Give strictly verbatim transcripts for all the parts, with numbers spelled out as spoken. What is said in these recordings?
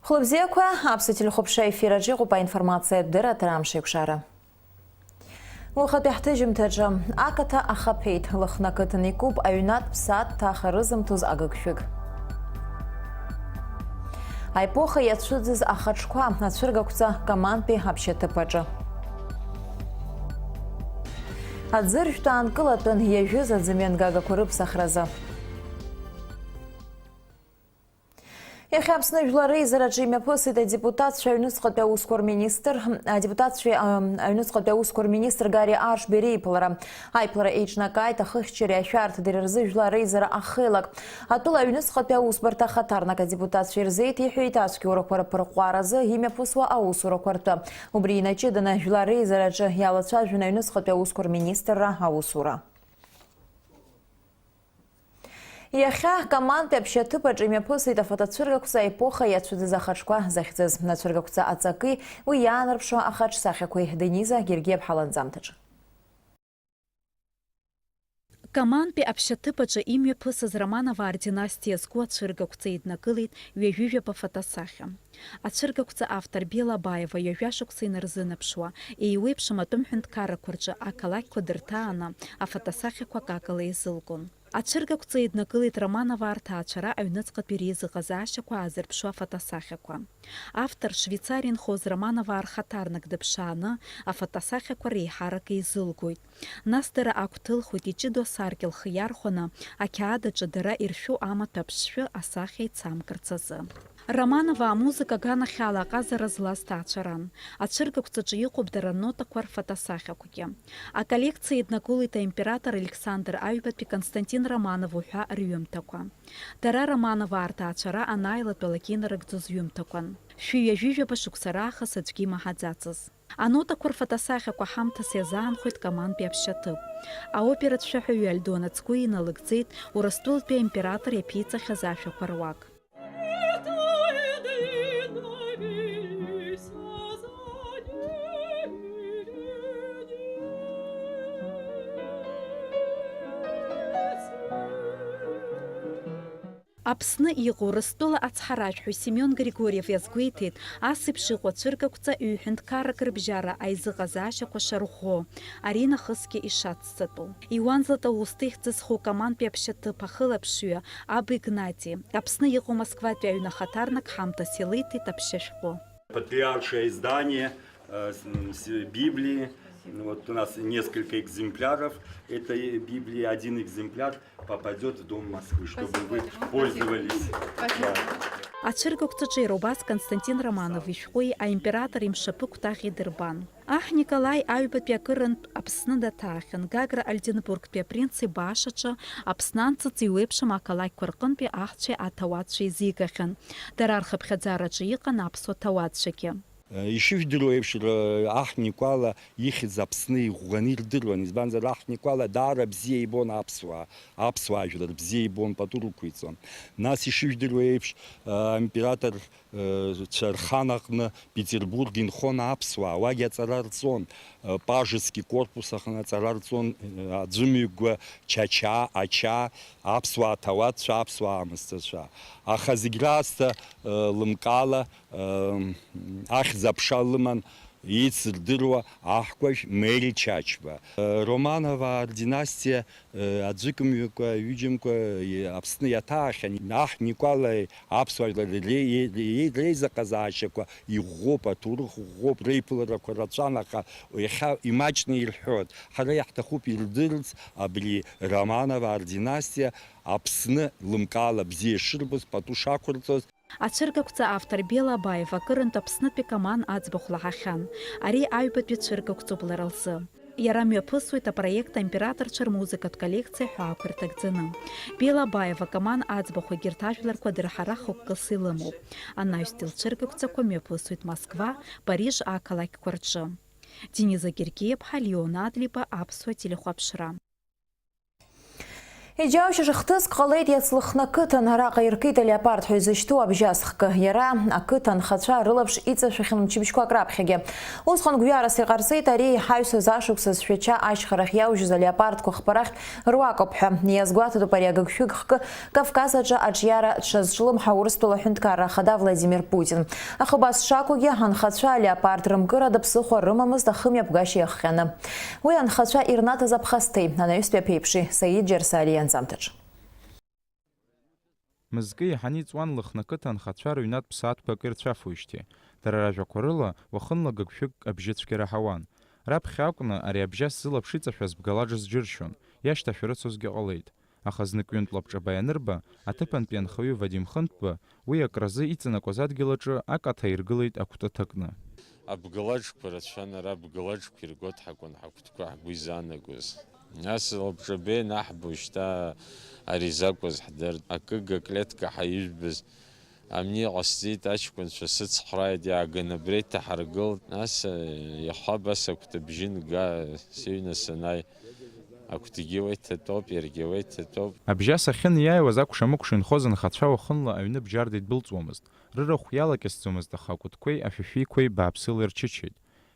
Хәылбзиақәа, аԥсуа телехәаԥшра ефир аҿы иҟоуп аинформациатә дырраҭара Амшеикәшара. Уахатәи ҳҭыжьымҭаҿы, ақыҭа ахаԥеит, Лыхны ақыҭан икуп аҩнатә ԥсаатә ҭаха рызымҭоз агыгшәыг. Аепоха иацәыӡыз ахаҿқәа, ацәыргақәҵа Камантәи аԥшьаҭыԥ аҿы. Аӡыржәтә аанкылатәын иажәыз аӡымҩангагақәа рыԥсахразы. Иахьа Аԥсны жәлар реизараҿы имҩаԥысит адепутатцәа аҩныҵҟатәи аусқәа рминистр, адепутатцәа, ам, аҩныҵҟатәи аусқәа рминистр Гари Ашбери иԥылара. Аиԥылара еиҿнакааит ахыхьчареи ашәарҭадареи рзы жәлар реизара ахеилак. Атәыла аҩныҵҟатәи аусбарҭа ахаҭарнак адепутатцәа ирзеиҭеиҳәеит ацәгьоурақәа рыԥырҟәаразы имҩаԥысуа аусурақәа ртәы. Убри инаҷыданы жәлар реизараҿы иалацәажәон аҩныҵҟатәи аусқәа рминистрра аусура. Иахьа Камантәи аԥшьаҭыԥ аҿы имҩаԥысит афотоцәыргақәҵа аепоха иацәыӡыз ахаҿқәа захьӡыз. Ацәыргақәҵа аҵаки уи иаанарԥшуа ахаҿсахьақәеи Дениза Гергиаԥҳа ланҵамҭаҿы. Камантәи аԥшьаҭыԥ аҿы имҩаԥысыз Романоваа рдинастиа зку ацәыргақәҵа еиднакылеит ҩажәижәаба фотосахьа. Ацәыргақәҵа автор Бела Абаева ҩажәа шықәса инарзынаԥшуа, еиуеиԥшым атәым ҳәынҭқаррақәа рҿы ақалақьқәа дырҭааны афотосахьақәа акакала еизылгон. Ацәыргақәҵа еиднакылеит Романоваа рҭаацәара аҩныҵҟатәи реизыҟазаашьақәа аазырԥшу афотосахьақәа. Автор Швеицариа инхоз Романоваа рхаҭарнак дыԥшааны афотосахьақәа реиҳарак еизылгоит. Нас дара агәҭылхуеит иҷыдоу асаркьа лхы иархәаны ақьаад аҿы дара иршәу амаҭәа аԥшшәы асахьа еицамкырц азы. Романоваа амузыка аганахьала аҟазара злаз ҭаацәаран. Ацәыргақәҵаҿы иҟоуп дара рнотақәа рфотосахьақәагьы. Аколлекциа еиднакылоит аимператор Александр Аҩбатәи Константин Романов уҳәа рҩымҭақәа. Дара Романоваа рҭаацәара анааилатәалак инарыгӡоз ҩымҭақәан. Шәи ҩажәижәаба шықәса раахыс аӡәгьы имаҳаӡацыз. Анотақәа рфотосахьақәа ҳамҭас иазаанхоит Камантәи аԥшьаҭыԥ. Аоператә шәаҳәаҩы Альдона Цгәы иналыгӡеит Урыстәылатәи аимператор иаԥиҵахьаз ашәақәа руак. Аԥсны иҟоу Урыстәыла ацҳаражәҳәаҩ Семион Григорьев иазгәеиҭеит, ас еиԥш иҟоу ацәыргақәҵа ҩ-ҳәынҭқаррак рыбжьара аизыҟазаашьақәа шарӷәӷәоу, ари нахысгьы ишацҵатәу. Иуан Златоусҭа ихьӡ зху Камантәи аԥшьаҭыԥ ахылаԥшҩы Аб Игнати, Аԥсны иҟоу Москватәи аҩны ахаҭарнак ҳамҭас илиҭеит аԥшьа шәҟәы. Патриаршее издание, э, с-, м, с-, Библии. Вот у нас несколько экземпляров этой Библии. Один экземпляр попадёт в Дом Москвы, чтобы вы пользовались. Да. Ацәыргақәҵаҿы иара убас Константин Романов ишәҟәи аимператор имшаԥы кәтаӷь идырбан. Аҳ Николаи аҩбатәи акырынтә Аԥсны даҭаахьан, Гагра Ольденбургтәи апринц ибаашаҿы Аԥсны анҵыҵ иуеиԥшым ақалақьқәа рҟынтәи аҳцәеи аҭауадцәеи зигахьан. Дара рхыԥхьаӡараҿы иҟан аԥсуа ҭауадцәагьы. Ишыжәдыруа еиԥш, р-, аҳ Никәала ихьӡ Аԥсны иӷәӷәаны ирдыруан, избанзар, аҳ Никәала даара бзиа ибон аԥсуаа, аԥсуаа жәлар бзиа ибон, пату рықәиҵон. Нас, ишыжәдыруа еиԥш, аимператор цәа рхан аҟны Петербург инхон аԥсуаа, уагь аҵара рҵон, Пажески корпус аҟны аҵара рҵон, аӡәымҩа Чачаа, Ачаа, аԥсуаа ҭауадцәа, аԥсуаа аамысҭцәа. Аха зегь раасҭа лымкаала, ахьӡ-аԥша лыман, еицырдыруа аҳкәажә Мери Чачба. Романоваа рдинастиа, аӡәыкмҩакәа, ҩыџьамкәа, Аԥсны иаҭаахьан, аҳ Никәалаи аԥсуаа ре-, ре-, ре-, реизыҟазаашьақәа иӷәӷәоуп, аҭоурых ӷәӷәоуп, реиԥыларақәа рацәан, аха иахьа имаҷны ирҳәоит. Ҳара иаҳҭахуп ирдырырц абри Романоваа рдинастиа Аԥсны лымкаала бзиа шырбоз, пату шақәырҵоз. Ацәыргақәҵа автор Бела Абаева акырынтә Аԥснытәи Каман аӡбахә лаҳахьан. Ари аҩбатәи цәыргақәҵоуп лара лзы. Иара мҩаԥысуеит апроект аимператорцәа рмузыкатә коллекциа ҳәа ақәырҭагӡаны. Бела Абаева Каман аӡбахә егьырҭ ажәларқәа дырҳара хықәкыс илымоуп. Анаҩстәи лцәыргақәҵақәа мҩаԥысуеит Москва, Париж ақалақьқәа рҿы. Дениза Гергиаԥҳа, Леон Адлиба, Аԥсуа телехәаԥшра. Иџьаушьаша хҭыск ҟалеит Иацлыхны ақыҭан, араҟа иркит алеопард ҳәа изышьҭоу абжьас хкы. Иара ақыҭа анхацәа рылаԥш иҵашәахьан мчыбжьқәак раԥхьагьы. Усҟан гәҩарас иҟарҵеит ари иҳаҩсыз ашықәсаз Шәача ашьхарахь иаужьыз алеопардқәа хԥарахьтә руакоуп ҳәа. Иазгәаҭатәуп ари агыгшәыг хкы Кавказ аҿы аҿиара дшазҿлымҳау Урыстәыла аҳәынҭқарра ахада Владимир Путин. Аха убас шакәугьы, анхацәа алеопард рымкыра ада ԥсыхәа рымамызт ахымҩаԥгашьа иахҟьаны. Уи анхацәа ирнаҭаз аԥхасҭеи, анаҩстәи аԥеиԥши, Саид Џьарсалиа ианҵамҭаҿ. Мызкы еиҳаны иҵуан Лыхны ақыҭа анхацәа рыҩнатә ԥсаатәқәак ирцәафуижьҭеи. Дара ражәақәа рыла, уахынла гыгшәыгк абжьыцәгьа раҳауан. Раԥхьа акәны ари абжьас зылаԥш иҵашәаз бгалаџ зџьыршьон, иашьҭашәарыцозгьы ҟалеит. Аха знык-ҩынтә лабҿаба ианырба, аҭыԥантәи анхаҩы Вадим Хынтәба уи акразы иҵанакуаз адгьыл аҿы акаҭа иргылеит акәты ҭакны. Абгалаџқәа рацәан, ара абгалаџқәа иргоит ҳакәын ҳакәтқәа ҳгәы изаанагоз. Нас лабҿаба ианаҳбо шьҭа ари закәыз ҳдырт. Акыга клетка ҳаижәбаз амни ҟасҵеит, аҷкәынцәа сыцхрааит, иааганы абра иҭаҳаргылт. Нас, э, иаха абас акәты бжьы нга сыҩны санааи, акәтгьы уа иҭатәоуп, иаргьы уа иҭатәоуп. Абжьас ахьынеиааиуаз акәша-мыкәша инхоз анхацәа уахынла аҩны бџьарда идәылҵуамызт. Рырахә иалакьысӡомызт, аха акәытқәеи ашәишәиқәеи бааԥсыла ирчычеит.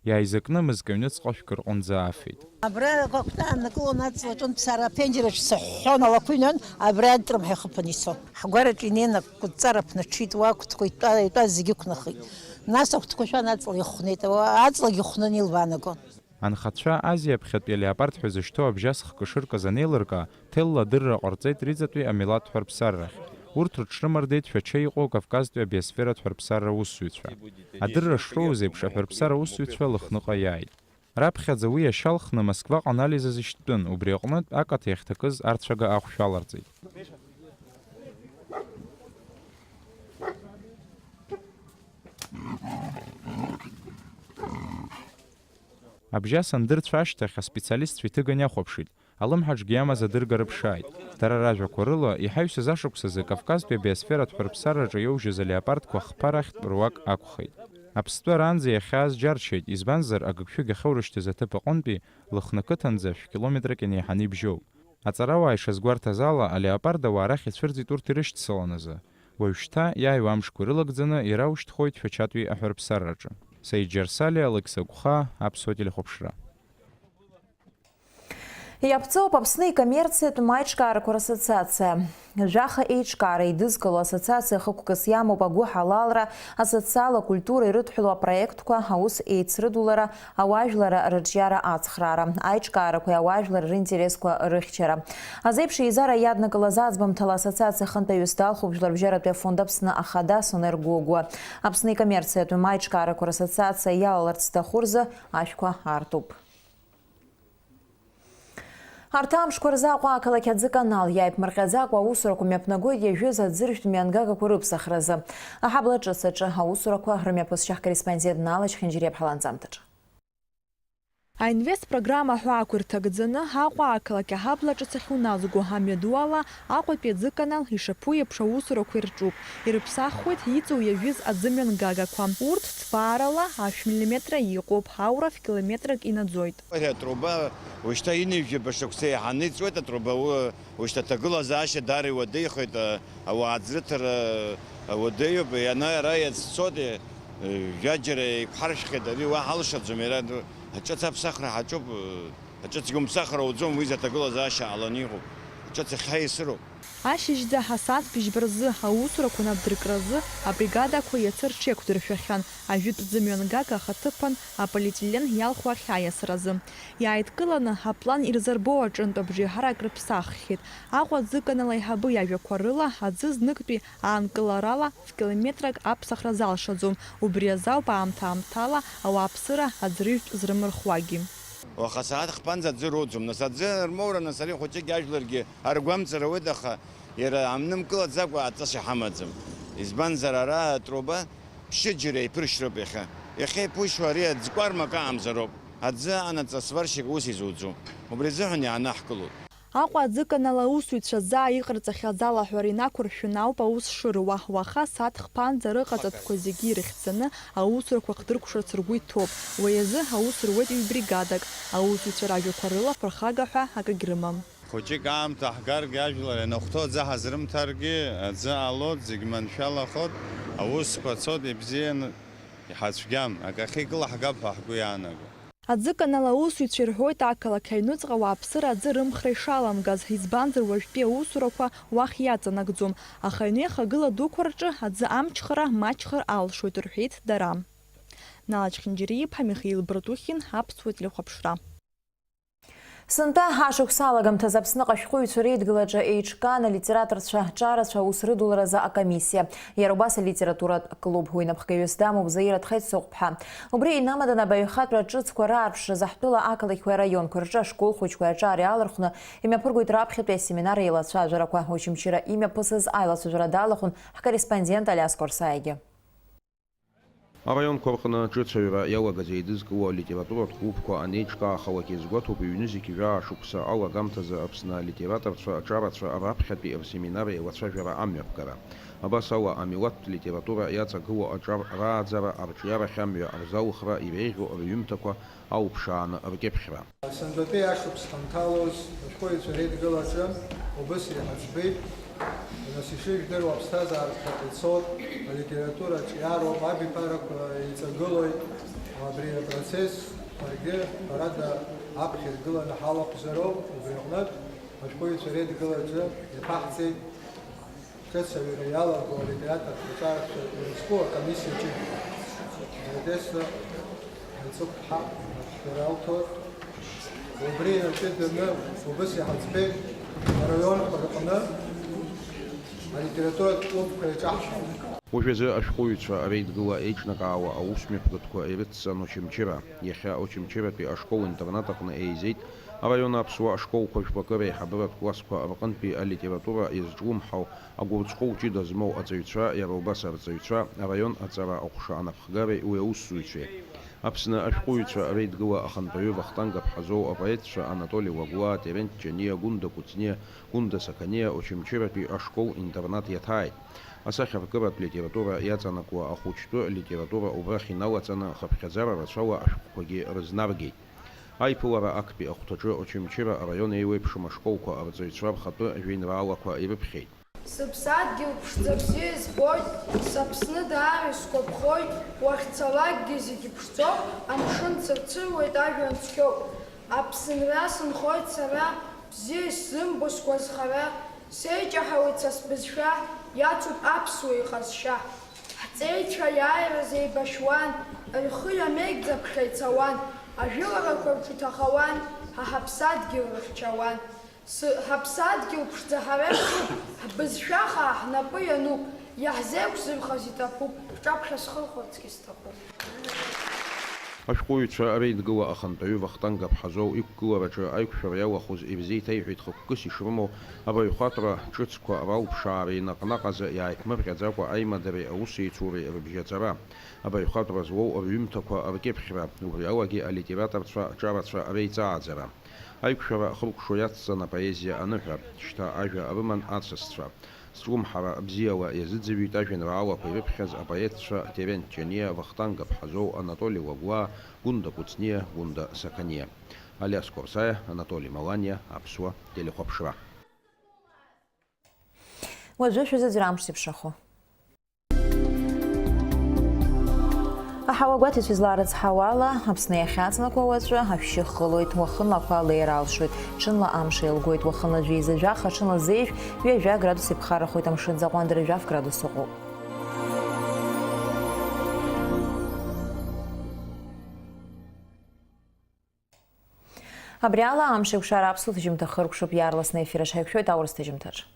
Иааизакны мызкы аҩныҵҟа шәкы рҟынӡа аафеит. Абра акәты ааннакылон аҵла аҿынтә сара аԥенџьыр аҿы сыҳәҳәон, алақәа ҩнан, абра антрымҳәа ихыԥан ицон. Ҳгәараҿы инеины акәытҵара ԥнаҽит, уа акәтқәа итәа-, итәаз зегьы ықәнахит. Нас акәтқәа шәан аҵла ихәнеит, уа аҵлагьы хәнын илбаанагон. Анхацәа Азиа аԥхьатәи алеопард ҳәа изышьҭоу абжьас хкы шыркыз анеилыркаа, ҭелла адырра ҟарҵеит Риҵатәи амилаҭ ҳәарԥсаррахь. Урҭ рыҽрымардеит Шәача иҟоу Кавказтәи абиосфератә ҳәарԥсарра аусзуҩцәа. Адырра шроуз еиԥш, аҳәарԥсара аусзуҩцәа Лыхныҟа иааит. Раԥхьаӡа уи ашьа лхны Москваҟа анализаз ишьҭтәын, убри аҟнытә акаҭа иахьҭакыз арцәага ахәшә аларҵеит. Абжьас андырцәа ашьҭахь аспециалистцәа иҭыган иахәаԥшит, алымҳаҿгьы иамаз адырга рыԥшааит. Дара ражәақәа рыла, иҳаҩсыз ашықәсазы Кавказтәи абиосфератә ҳәарԥсарраҿы иоужьыз алеопардқәа хԥа рахьтә руак акәхеит. Аԥстәы аранӡа иахьааз џьарчеит, избанзар, агыгшәыг ахьоурышьҭыз аҭыԥ аҟынтәи Лыхны ақыҭанӡа шәкилометрак инеиҳаны ибжьоуп. Аҵарауаа ишазгәарҭаз ала, алеопард ауаа рахь ицәырҵит урҭ ирышьцылан азы. Уажәшьҭа иааиуа амшқәа ирылагӡаны ираушьҭхоит Шәачатәи аҳәарԥсарраҿы. Саид Џьарсалиа, Алықьса Гәха, Аԥсуа телехәаԥшра. Иаԥҵоуп Аԥсны икоммерциатә маиҿкаарақәа рассоциациа. Жәаха еиҿкаара еидызкыло ассоциациа хықәкыс иамоуп агәыҳалалра, асоциал-акультура ирыдҳәалоу апроектқәа, аус еицрыдулара, ауаажәларра рыҿиара ацхраара, аиҿкаарақәеи ауаажәларреи ринтересқәа рыхьчара. Азеиԥш еизара иаднакылаз аӡбамҭала ассоциациа ахантәаҩыс далхуп Жәларбжьаратәи афонд Аԥсны ахада Сонер Гогәуа. Аԥсны икоммерциатә маиҿкаарақәа рассоциациа иалаларц зҭаху рзы ашәқәа аартуп. Арҭ амшқәа рзы Аҟәа ақалақь аӡы канал иааиԥмырҟьаӡакәа аусурақәа мҩаԥнагоит иажәыз аӡыржәтә мҩангагақәа рыԥсахразы. Аҳабла ҿыц аҿы аусурақәа рымҩаԥысшьа ҳкорреспондент Нала Чхинџьириаԥҳа ланҵамҭаҿы. Аинвест программа ҳәа ақәырҭагӡаны Аҟәа ақалақь аҳабла ҿыц ахь уназго амҩаду ала Аҟәатәи аӡы канал ишаԥу еиԥш аусурақәа ирҿуп. Ирыԥсахуеит иҵоу иажәыз аӡы мҩангагақәа. Урҭ ҭбаарала ашә миллиметра иҟоуп, аура фкилометрак инаӡоит. Ари атруба уажәшьҭа ҩынҩажәаба шықәса еиҳаны иҵуеит атруба, у-, уажәшьҭа аҭагылазаашьа даара иуадаҩхоит, а-, ауаа аӡрыҭара уадаҩуп, иана ара иацәцоит, э, жәаџьара еиқәҳаршәхьеит, ари уаҳа алшаӡом, иара ду-, аҿыц аԥсахра ҳаҿуп, э, аҿыцгьы умԥсахыр ауӡом, уи изы аҭагылазаашьа ҟаланы иҟоуп, аҿыц ахьхьа еисыроуп. Ашьыжьӡа ҳасааҭ быжьба рзы аусурақәа анаддыркразы абригадақәа иацы рҽеиқәдыршәахьан, ажәытә ӡымҩангага ахаҭыԥан аполиетилен иалху ахь аиасразы. Иааидкыланы аплан ирзырбо аҿынтә абжеиҳарак рыԥсаххьеит. Аҟәа аӡы канал аиҳабы иажәақәа рыла, аӡы зныктәи аанкыларала фкилометрак аԥсахра залшаӡом, убри азы ауп аамҭа-аамҭала ауааԥсыра аӡрыжәтә зрымырхуагьы. Уаха асааҭ хԥанӡа аӡы роуӡом, нас аӡы рмоура, нас ари хәыҷык иажәларгьы аргәамҵра ауеит, аха иара амны мкылаӡакәа аҵыс иҳамаӡам. Избанзар, ара атруба ԥшьыџьара иԥыршьроуп иахьа. Иахьа иԥушьуа ари аӡкәармак аамзароуп. Аӡы анаҵ асварщик ус изуӡом. Убри азыҳәан иаанаҳкылоит. Аҟәа аӡы канал аусзуҩцәа заа иҟарҵахьаз алаҳәара инақәыршәаны ауп аус шыруа. Уаха сааҭ хԥанӡа рыҟаҵатәқәа зегьы ирыхьӡаны аусурақәа хдыркәшарц ргәы иҭоуп. Уи азы аус руеит ҩ-бригадак. Аусзуҩцәа ражәақәа рыла ԥырхага ҳәа акагь рымам. Хәыҷык аамҭа ҳгаргьы, ажәлар ианахәҭоу аӡы ҳазрымҭаргьы, аӡы ҟалоит, зегь маншәалахоит, аусқәа цоит, ибзианы иҳацәгьам, акы ахьикылаҳгап ҳәа ҳгәы иаанаго. Аӡы канал аусзуҩцәа ирҳәоит, ақалақь аҩныҵҟа ауааԥсыра аӡы рымхра ишаламгаз, избанзар уажәтәи аусурақәа уахь иаҵанакӡом, аха аҩны иахагыла дуқәа рҿы аӡы амчхара маҷхар алшоит, рҳәеит дара. Нала Чхинџьариа-иԥа, Михаил Братухин, Аԥсуа телехәаԥшра. Сынтәа ашықәс алагамҭазы Аԥсныҟа ашәҟәыҩҩцәа реидгылаҿы еиҿкаан алитераторцәа аҿарацәа аус рыдуларазы акомиссиа. Иара убас алитературатә клуб уи напхгаҩыс дамоуп Заира Тхециоҟәԥҳа. Убри инамаданы абаҩхатәра ҿыцқәа раарԥшразы ҳтәыла ақалақьқәеи араионқәеи рҿы ашкол хәыҷқәеи аҿар иаалырхны имҩаԥыргоит раԥхьатәи асеминар еилацәажәарақәа. Очамчыра имҩаԥысыз аилацәажәара далахәын ҳкорреспондент Алиас Корсаиагьы. Араионқәа рҟны ҿыц аҩра иалагаз еидызкыло алитературатә клубқәа анеиҿкаахалак иазгәаҭоуп ҩ-зқьи жәаа шықәса алагамҭазы Аԥсны алитераторцәа аҿарацәа раԥхьатәи рсеминар еилацәажәара амҩаԥгара. Абас ала, амилаҭтә литература иаҵагылоу аҿар рааӡара, арҿиарахь амҩа рзалхра, иреиӷьу рҩымҭақәа алԥшааны ркьыԥхьра. Сынтәатәи ашықәс ҳанҭалоз ашәҟәыҩҩцәа реидгылаҿы убыс иҳаӡбеит, нас, ишыжәдыруа, аԥсҭазаара ԥхьаҟа ицоит, алитература аҿиароуп, абиԥарақәа еиҵагылоит, абри апроцесс ҳаргьы, ҳәарада, аԥхьа иргыланы ҳалахәзароуп, убри аҟнытә ашәҟәыҩҩцәа реидгылаҿы иаԥаҳҵеит. Ҿыц аҩра иалаго алитераторцәа аҿарацәа ирызку акомиссиа ҷыдоуп. Одесса Мацыԥҳа ашәҟәы ралҭоит. Убри аҿы даны убыс иҳаӡбеит араионқәа рҟны алитературатә клубқәа еиҿаҳҳәон. Уажәазы ашәҟәыҩҩцәа реидгыла еиҿнакаауа аусмҩаԥгатәқәа ирыцҵан Очамчыра. Иахьа Очамчыратәи ашкол-интернат аҟны еизеит араион аԥсуа ашколқәа жәпакы реиҳабыратә классқәа рҟынтәи алитература иазҿлымҳау агәырҵҟәыл ҷыда змоу аҵаҩцәа, иара убас арҵаҩцәа, араион аҵара аҟәша анапхгареи уи аусзуҩцәеи. Аԥсны ашәҟәыҩҩцәа реидгыла ахантәаҩы Вахтанг Аԥҳазоу, апоетцәа Анатоли Лагәлаа, Терент Ҷаниа, Гәында Кәыҵниа, Гәында Сақаниа Очамчыратәи ашкол-интернат иаҭааит. Асахьаркыратә литература иаҵанакуа ахәыҷтәы литература убрахь иналаҵаны, хыԥхьаӡара рацәала ашәҟәқәагьы рызнаргеит. Аиԥылара актәи ахәҭаҿы Очамчыра араион еиуеиԥшым ашколқәа арҵаҩцәа рхатәы жәеинраалақәа ирыԥхьеит. Сыԥсадгьыл ԥшӡа бзиа избоит, саԥсны даара исгәаԥхоит, уахьцалакгьы зегьы ԥшӡоуп, амшын цырцыруеит, ажәҩан цқьоуп. Аԥсынра сынхоит сара, бзиа исзымбо сгәазхара, сеиҷаҳауеит са сбызшәа, иацуп аԥсуа иҟазшьа. Ҳҵеицәа аиааира зеибашьуан, рхы иамеигӡаԥхьа ицауан, ажәыларақәа рҿы иҭахауан, ҳа ҳаԥсадгьыл рыхьчауан. Сы-, ҳаԥсадгьыл ԥшӡа ҳара иаҳтәуп, ҳбызшәа хаа ҳнапы иануп, иаҳзеиқәзырхаз иҭабуп, ҳҿаԥхьа схырхәарцгьы сҭахуп. Ашәҟәыҩҩцәа реидгыла ахантәаҩы Вахтанг Аԥҳазоу иқәгылараҿы аиқәшәара иалахәыз ирзеиҭеиҳәеит хықәкыс ишрымоу абаҩхатәра ҿыцқәа ралԥшаара, наҟ-наҟ азы иааиԥмырҟьаӡакәа аимадареи аусеицуреи рыбжьаҵара, абаҩхатәра злоу рҩымҭақәа ркьыԥхьра, убри алагьы алитераторцәа аҿарацәа реиҵааӡара. Аиқәшәара хыркәшо иацҵан апоезиа аныҳәа, шьҭа ажәа рыман асасцәа. Зҿлымҳара бзиала иазыӡырҩит ажәеинраалақәа ирыԥхьаз апоетцәа Терент Ҷаниа, Вахтанг Аԥҳазоу, Анатоли Лагәлаа, Гәында Кәыҵниа, Гәында Сақаниа. Алиас Корсаиа, Анатоли Маланиа, Аԥсуа телехәаԥшра. Уажәы шәазыӡырҩ амш зеиԥшрахо. Аҳауагәаҭаҩцәа излаарыцҳауала, Аԥсны иахьаҵанакуа уаҵәы ашәшьы хылоит, уахынлақәа леира алшоит, ҽынла амш еилгоит, уахынла жәеиза жәаха, ҽынла зеижә, ҩажәа градус иԥхаррахоит, амшын аӡы аҟәандара жәаф градус ыҟоуп. Абри ала амш еиқәшара аԥсуа ҭыжьымҭа хыркәшоуп, иаарласны аефир аҿы ҳаиқәшәоит аурыс ҭыжьымҭаҿ.